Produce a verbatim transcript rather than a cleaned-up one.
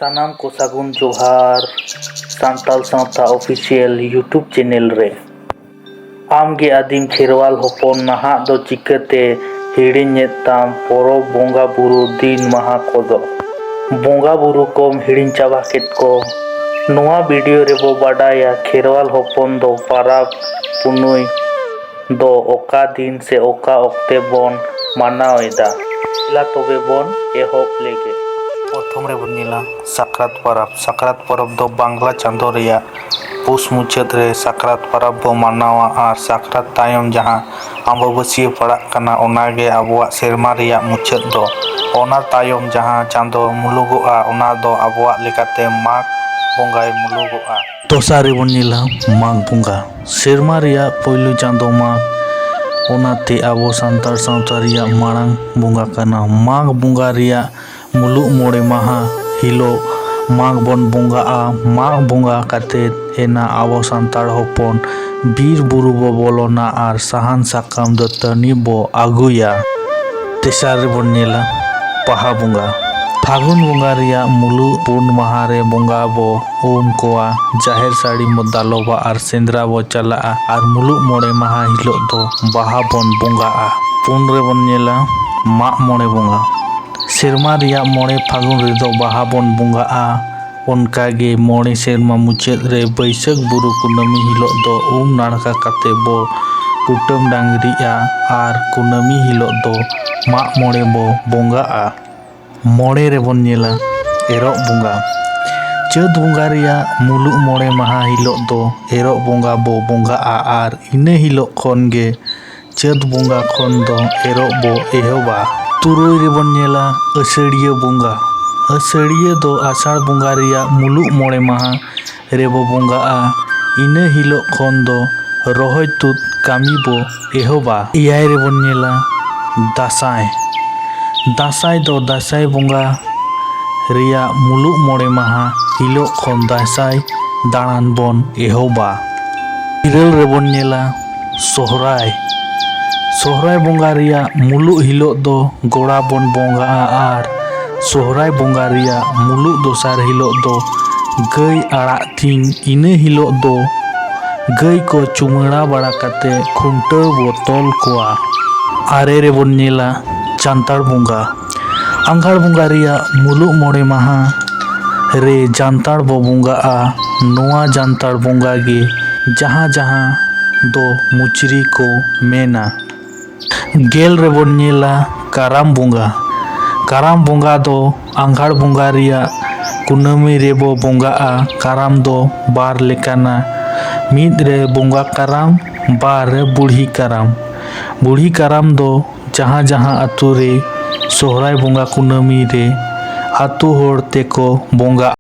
ᱥᱟᱱᱟᱢ ᱠᱚ ᱥᱟᱹᱜᱩᱱ ᱡᱚᱦᱟᱨ ᱥᱟᱱᱛᱟᱲ ᱥᱟᱶᱛᱟ ᱚᱯᱷᱤᱥᱤᱭᱟᱞ YouTube ᱪᱮᱱᱮᱞ ᱨᱮ᱾ ᱟᱢ ᱜᱮ ᱟᱹᱫᱤᱢ ᱠᱷᱮᱨᱣᱟᱞ ᱦᱚᱯᱚᱱ ᱱᱟᱦᱟᱜ ᱫᱚ ᱪᱤᱠᱟᱹᱛᱮ ᱦᱤᱲᱤᱧᱮᱫ ᱛᱟᱢ ᱯᱚᱨᱚᱵᱽ ᱵᱚᱸᱜᱟ ᱵᱩᱨᱩ ᱫᱤᱱ ᱢᱟᱦᱟ ᱠᱚᱫᱚ? ᱵᱚᱸᱜᱟ ᱵᱩᱨᱩ ᱠᱚᱢ ᱦᱤᱲᱤᱧ ᱪᱟᱵᱟ ᱠᱮᱫ ᱠᱚ? ᱱᱚᱣᱟ ᱵᱷᱤᱰᱤᱭᱳ ᱨᱮᱵᱚ ᱵᱟᱰᱟᱭᱟ ᱠᱷᱮᱨᱣᱟᱞ ᱦᱚᱯᱚᱱ ᱫᱚ ᱯᱟᱨᱟᱵᱽ ᱯᱩᱱᱟᱹᱭ ᱫᱚ ᱚᱠᱟ ᱫᱤᱱ ᱥᱮ ᱚᱠᱟ ᱚᱠᱛᱮ ᱵᱚᱱ ᱢᱟᱱᱟᱣ ᱮᱫᱟ? ᱫᱮᱞᱟ ᱛᱚᱵᱮ ᱵᱚᱱ ᱮᱦᱚᱵ ᱞᱮᱜᱮ᱾ ᱯᱨᱚᱛᱷᱚᱢ ᱨᱮᱵᱚᱱ ᱧᱮᱞᱟ ᱥᱟᱠᱨᱟᱛ ᱯᱚᱨᱚᱵᱽ᱾ ᱥᱟᱠᱨᱟᱛ ᱯᱚᱨᱚᱵᱽ ᱫᱚ ᱵᱟᱝᱞᱟ ᱪᱟᱸᱫᱳ ᱨᱮᱭᱟᱜ ᱯᱩᱥ ᱢᱩᱪᱟᱹᱫ ᱨᱮ ᱥᱟᱠᱨᱟᱛ ᱯᱚᱨᱚᱵᱽ ᱵᱚ ᱢᱟᱱᱟᱣᱟ ᱟᱨ ᱥᱟᱠᱨᱟᱛ ᱛᱟᱭᱚᱢ ᱡᱟᱦᱟᱸ ᱟᱢᱵᱟᱵᱟᱹᱥᱭᱟᱹ ᱯᱟᱲᱟᱜ ᱠᱟᱱᱟ, ᱚᱱᱟᱜᱮ ᱟᱵᱚᱣᱟᱜ ᱥᱮᱨᱢᱟ ᱨᱮᱭᱟᱜ ᱢᱩᱪᱟᱹᱫ ᱫᱚ᱾ ᱚᱱᱟ ᱛᱟᱭᱚᱢ ᱡᱟᱦᱟᱸ ᱪᱟᱸᱫᱳ ᱢᱩᱞᱩᱜᱚᱜᱼᱟ, ᱚᱱᱟ ᱫᱚ ᱟᱵᱚᱣᱟᱜ ᱞᱮᱠᱟᱛᱮ ᱢᱟᱜᱽ ᱵᱚᱸᱜᱟᱭ ᱢᱩᱞᱩᱜᱚᱜᱼᱟ᱾ ᱫᱚᱥᱟᱨ ᱨᱮᱵᱚᱱ ᱧᱮᱞᱟ ᱢᱟᱜᱽ ᱵᱚᱸᱜᱟ᱾ ᱥᱮᱨᱢᱟ ᱨᱮᱭᱟᱜ ᱯᱳᱭᱞᱳ ᱪᱟᱸᱫᱳ ᱢᱟᱜᱽ, ᱚᱱᱟᱛᱮ ᱟᱵᱚ ᱥᱟᱱᱛᱟᱲ ᱥᱟᱶᱛᱟ ᱨᱮᱭᱟᱜ ᱢᱟᱲᱟᱝ ᱵᱚᱸᱜᱟ ᱠᱟᱱᱟ᱾ ᱢᱟᱜᱽ ᱵᱚᱸᱜᱟ ᱨᱮᱭᱟᱜ ᱢᱩᱞᱩᱜ ᱢᱚᱬᱮ ᱢᱟᱦᱟ ᱦᱤᱞᱳᱜ ᱢᱟᱜᱽ ᱵᱚᱱ ᱵᱚᱸᱜᱟᱜᱼᱟ᱾ ᱢᱟᱜᱽ ᱵᱚᱸᱜᱟ ᱠᱟᱛᱮ ᱮᱱᱟ ᱟᱵᱚ ᱥᱟᱱᱛᱟᱲ ᱦᱚᱯᱚᱱ ᱵᱤᱨ ᱵᱩᱨᱩ ᱵᱚ ᱵᱚᱞᱚᱱᱟ ᱟᱨ ᱥᱟᱦᱟᱱ ᱥᱟᱠᱟᱢ ᱫᱟᱹᱛᱟᱹᱱᱤ ᱵᱚ ᱟᱹᱜᱩᱭᱟ᱾ ᱛᱮᱥᱟᱨ ᱨᱮᱵᱚᱱ ᱧᱮᱞᱟ ᱵᱟᱦᱟ ᱵᱚᱸᱜᱟ᱾ ᱯᱷᱟᱹᱜᱩᱱ ᱵᱚᱸᱜᱟ ᱨᱮᱭᱟᱜ ᱢᱩᱞᱩᱜ ᱯᱩᱱ ᱢᱟᱦᱟ ᱨᱮ ᱵᱚᱸᱜᱟ ᱵᱚ ᱩᱢ ᱠᱚᱣᱟ, ᱡᱟᱦᱮᱨ ᱥᱟᱹᱲᱤᱢ ᱵᱚ ᱫᱟᱞᱚᱵᱟ ᱟᱨ ᱥᱮᱸᱫᱽᱨᱟ ᱵᱚ ᱪᱟᱞᱟᱜᱼᱟ ᱟᱨ ᱢᱩᱞᱩᱜ ᱢᱚᱬᱮ ᱢᱟᱦᱟ ᱦᱤᱞᱳᱜ ᱫᱚ ᱵᱟᱦᱟ ᱵᱚᱱ ᱵᱚᱸᱜᱟᱜᱼᱟ᱾ ᱯᱩᱱ ᱨᱮᱵᱚᱱ ᱧᱮᱞᱟ ᱢᱟᱜ ᱢᱚᱬᱮ ᱵᱚᱸᱜᱟ᱾ ᱥᱮᱨᱢᱟ ᱨᱮᱭᱟᱜ ᱢᱚᱬᱮ ᱯᱷᱟᱹᱜᱩᱱ ᱨᱮᱫᱚ ᱵᱟᱦᱟ ᱵᱚᱱ ᱵᱚᱸᱜᱟᱜᱼᱟ᱾ ᱚᱱᱠᱟᱜᱮ ᱢᱚᱬᱮ ᱥᱮᱨᱢᱟ ᱢᱩᱪᱟᱹᱫ ᱨᱮ ᱵᱟᱹᱭᱥᱟᱹᱠᱷ ᱵᱩᱨᱩ ᱠᱩᱱᱟᱹᱢᱤ ᱦᱤᱞᱳᱜ ᱫᱚ ᱩᱢ ᱱᱟᱲᱠᱟ ᱠᱟᱛᱮ ᱵᱚ ᱠᱩᱴᱟᱹᱢ ᱰᱟᱝᱨᱤᱜᱼᱟ ᱟᱨ ᱠᱩᱱᱟᱹᱢᱤ ᱦᱤᱞᱳᱜ ᱫᱚ ᱢᱟᱜ ᱢᱚᱬᱮ ᱵᱚ ᱵᱚᱸᱜᱟᱜᱼᱟ᱾ ᱢᱚᱬᱮ ᱨᱮᱵᱚᱱ ᱧᱮᱞᱟ ᱮᱨᱚᱜ ᱵᱚᱸᱜᱟ᱾ ᱪᱟᱹᱛ ᱵᱚᱸᱜᱟ ᱨᱮᱭᱟᱜ ᱢᱩᱞᱩᱜ ᱢᱚᱬᱮ ᱢᱟᱦᱟ ᱦᱤᱞᱳᱜ ᱫᱚ ᱮᱨᱚᱜ ᱵᱚᱸᱜᱟ ᱵᱚ ᱵᱚᱸᱜᱟᱜᱼᱟ ᱟᱨ ᱤᱱᱟᱹ ᱦᱤᱞᱳᱜ ᱠᱷᱚᱱ ᱜᱮ ᱪᱟᱹᱛ ᱵᱚᱸᱜᱟ ᱠᱷᱚᱱ ᱫᱚ ᱮᱨᱚᱜ ᱵᱚ ᱮᱦᱚᱵᱟ᱾ ᱛᱩᱨᱩᱭ ᱨᱮᱵᱚᱱ ᱧᱮᱞᱟ ᱟᱹᱥᱟᱹᱲᱤᱭᱟᱹ ᱵᱚᱸᱜᱟ᱾ ᱟᱹᱥᱟᱹᱲᱤᱭᱟᱹ ᱫᱚ ᱟᱥᱟᱲ ᱵᱚᱸᱜᱟ ᱨᱮᱭᱟᱜ ᱢᱩᱞᱩᱜ ᱢᱚᱬᱮ ᱢᱟᱦᱟ ᱨᱮᱵᱚ ᱵᱚᱸᱜᱟᱜᱼᱟ᱾ ᱤᱱᱟᱹ ᱦᱤᱞᱳᱜ ᱠᱷᱚᱱ ᱫᱚ ᱨᱚᱦᱚᱭ ᱛᱩᱫ ᱠᱟᱹᱢᱤ ᱵᱚ ᱮᱦᱚᱵᱟ᱾ ᱮᱭᱟᱭ ᱨᱮᱵᱚᱱ ᱧᱮᱞᱟ ᱫᱟᱸᱥᱟᱭ᱾ ᱫᱟᱸᱥᱟᱭ ᱫᱚ ᱫᱟᱸᱥᱟᱭ ᱵᱚᱸᱜᱟ ᱨᱮᱭᱟᱜ ᱢᱩᱞᱩᱜ ᱢᱚᱬᱮ ᱢᱟᱦᱟ ᱦᱤᱞᱳᱜ ᱠᱷᱚᱱ ᱫᱟᱸᱥᱟᱭ ᱫᱟᱬᱟᱱ ᱵᱚᱱ ᱮᱦᱚᱵᱟ᱾ ᱤᱨᱟᱹᱞ ᱨᱮᱵᱚᱱ ᱧᱮᱞᱟ ᱥᱚᱦᱨᱟᱭ᱾ ᱥᱚᱦᱨᱟᱭ ᱵᱚᱸᱜᱟ ᱨᱮᱭᱟᱜ ᱢᱩᱞᱩᱜ ᱦᱤᱞᱳᱜ ᱫᱚ ᱜᱚᱲᱟ ᱵᱚᱱ ᱵᱚᱸᱜᱟᱜᱼᱟ ᱟᱨ ᱥᱚᱦᱨᱟᱭ ᱵᱚᱸᱜᱟ ᱨᱮᱭᱟᱜ ᱢᱩᱞᱩᱜ ᱫᱚᱥᱟᱨ ᱦᱤᱞᱳᱜ ᱫᱚ ᱜᱟᱹᱭ ᱟᱲᱟᱜ ᱫᱤᱱ᱾ ᱤᱱᱟᱹ ᱦᱤᱞᱳᱜ ᱫᱚ ᱜᱟᱹᱭ ᱠᱚ ᱪᱩᱢᱟᱹᱲᱟ ᱵᱟᱲᱟ ᱠᱟᱛᱮ ᱠᱷᱩᱱᱴᱟᱹᱣ ᱵᱚ ᱛᱚᱞ ᱠᱚᱣᱟ᱾ ᱟᱨᱮ ᱨᱮᱵᱚᱱ ᱧᱮᱞᱟ ᱡᱟᱱᱛᱟᱲ ᱵᱚᱸᱜᱟ᱾ ᱟᱸᱜᱷᱟᱲ ᱵᱚᱸᱜᱟ ᱨᱮᱭᱟᱜ ᱢᱩᱞᱩᱜ ᱢᱚᱬᱮ ᱢᱟᱦᱟ ᱨᱮ ᱡᱟᱱᱛᱟᱲ ᱵᱚ ᱵᱚᱸᱜᱟᱜᱼᱟ᱾ ᱱᱚᱣᱟ ᱡᱟᱱᱛᱟᱲ ᱵᱚᱸᱜᱟ ᱜᱮ ᱡᱟᱦᱟᱸ ᱡᱟᱦᱟᱸ ᱫᱚ ᱢᱩᱪᱨᱤ ᱠᱚ ᱢᱮᱱᱟ᱾ ᱜᱮᱞ ᱨᱮᱵᱚᱱ ᱧᱮᱞᱟ ᱠᱟᱨᱟᱢ ᱵᱚᱸᱜᱟ᱾ ᱠᱟᱨᱟᱢ ᱵᱚᱸᱜᱟ ᱫᱚ ᱟᱸᱜᱷᱟᱲ ᱵᱚᱸᱜᱟ ᱨᱮᱭᱟᱜ ᱠᱩᱱᱟᱹᱢᱤ ᱨᱮᱵᱚ ᱵᱚᱸᱜᱟᱜᱼᱟ᱾ ᱠᱟᱨᱟᱢ ᱫᱚ ᱵᱟᱨ ᱞᱮᱠᱟᱱᱟ, ᱢᱤᱫ ᱨᱮ ᱵᱚᱸᱜᱟ ᱠᱟᱨᱟᱢ, ᱵᱟᱨ ᱨᱮ ᱵᱩᱲᱦᱤ ᱠᱟᱨᱟᱢ᱾ ᱵᱩᱲᱦᱤ ᱠᱟᱨᱟᱢ ᱫᱚ ᱡᱟᱦᱟᱸ ᱡᱟᱦᱟᱸ ᱟᱛᱳ ᱨᱮ ᱥᱚᱦᱨᱟᱭ ᱵᱚᱸᱜᱟ ᱠᱩᱱᱟᱹᱢᱤ ᱨᱮ ᱟᱛᱳ ᱦᱚᱲ ᱛᱮᱠᱚ ᱵᱚᱸᱜᱟᱜᱼᱟ᱾